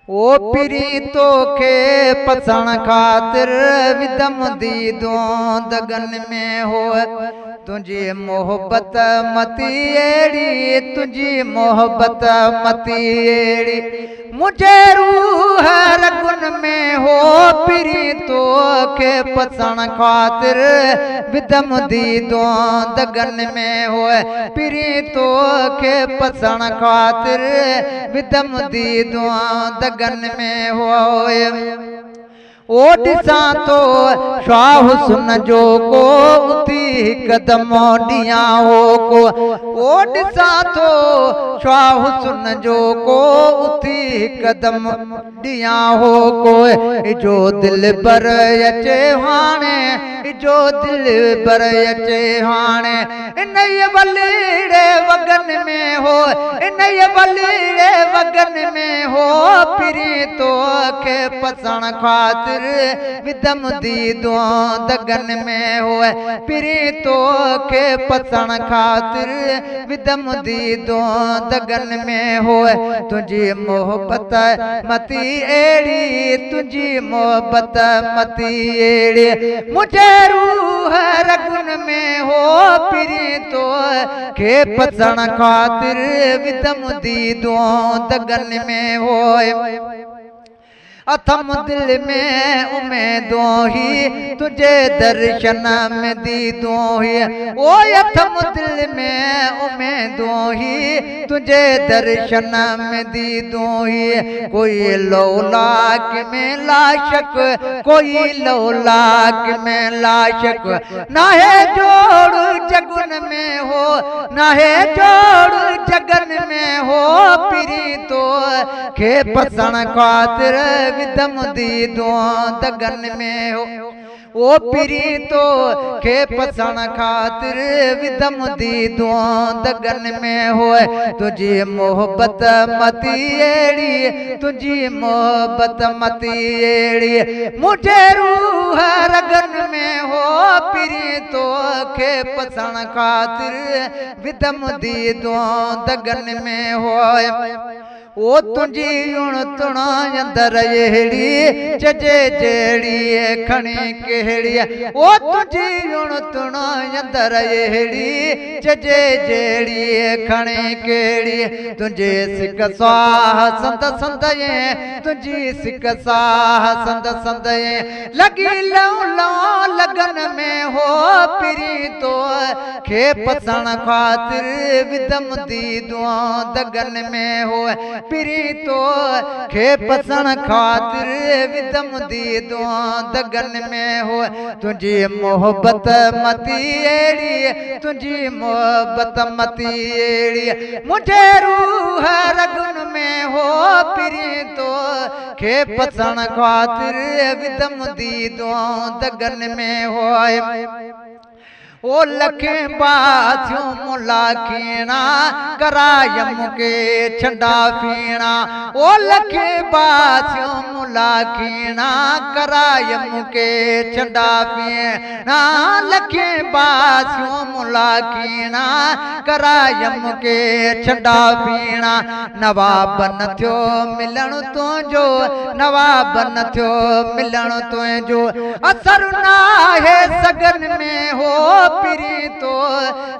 او پرين توکي پسڻ خاطر وڌم ديدون دڳن ۾ هو تنهنجي محبت متي اهڙي تنهنجي محبت متي اهڙي منهنجي روح رڳن ۾ هو پرين توکي پسڻ خاطر وڌم ديدون دڳن ۾ هو پرين توکي پسڻ خاطر وڌم ديدون دڳن ۾ هو او ڏسان ٿو شاهه حسن جو ڪو اٿي هڪدم ڏيان هو ڪو او ڏسان ٿو شاهه حسن جو ڪو اٿي هڪدم ڏيان هو ڪو جو دلبر اچي هاڻي جو دلبر اچي هاڻي انهيء وليڙي وڳن ۾ هو، انهيء وليڙي وڳن ۾ هو، پرين توکي پسڻ خاطر وڌم ديدون دڳن ۾ هو، پرين توکي پسڻ خاطر وڌم ديدون دڳن ۾ هو، تنهنجي محبت متي اهڙي، تنهنجي محبت متي اهڙي، منهنجي روح رڳن ۾ هو پرين تو کي پسڻ خاطر وڌم ديدون دڳن ۾ هو اٿم دل ۾ اميدون هي تنهنجي درشن ۾ ديدون هي او اٿم دل ۾ اميدون هي تنهنجي درشن ۾ ديدون هي ڪوئي لولاڪ ۾ لاشڪ ڪوئي لولاڪ ۾ لاشڪ ناهي جوڙ جڳن ۾ هو ناهي جوڙ جڳن ۾ هو پرين تو کي پسڻ خاطر وڌم ديدون دڳن ۾ هو او پرين تو کي پسڻ خاطر وڌم ديدون دڳن ۾ هو تنهنجي محبت متي اهڙي تنهنجي محبت متي اهڙي منهنجي روح رڳن ۾ هو پرين تو کي پسڻ خاطر وڌم ديدون دڳن ۾ هو او تنهنجي اڻ تڻ اندر اهڙي چئجي جهڙي کڻي ڪهڙي او تنهنجي اڻ تڻ اندر اهڙي چئجي جهڙي کڻي ڪهڙي تنهنجي سڪ ساهه سند سندئين تنهنجي سڪ ساهه سند سندئين لڳي لئون لئون لگن ۾ هو پرين تو کي پسڻ خاطر وڌم ديدون دڳن ۾ هو پرين تو کي پسڻ خاطر وڌم ديدون دڳن ۾ هو تنهنجي محبت متي اهڙي تنهنجي محبت متي اهڙي منهنجي روح رڳن ۾ هو پرين تو کي پسڻ خاطر وڌم ديدون دڳن ۾ هو او لکين باسيون ملاکيڻا، ڪرايم ڪي ڇنڊا ڦيڻا. او لکين باسيون ملاکيڻا، ڪرايم ڪي ڇنڊا ڦيڻا. لکين باسيون ملاکيڻا، ڪرايم ڪي ڇنڊا ڦيڻا. نواب نه ٿيو ملڻ تنهنجو، نواب نه ٿيو ملڻ تنهنجو، اثر ناهي سگن ۾ هو پرين تو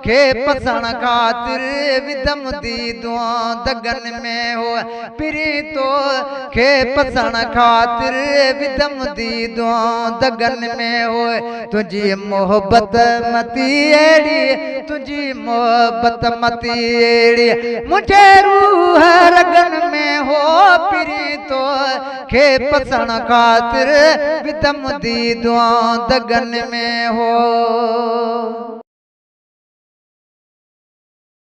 کي پسڻ خاطر وڌم ديدون دڳن ۾ هو پرين تو کي پسڻ خاطر وڌم ديدون دڳن ۾ هو تنهنجي محبت متي اهڙي تنهنجي محبت متي اهڙي منهنجي روح رڳن ۾ هو پرين تو کي پسڻ خاطر وڌم ديدون دڳن ۾ هو.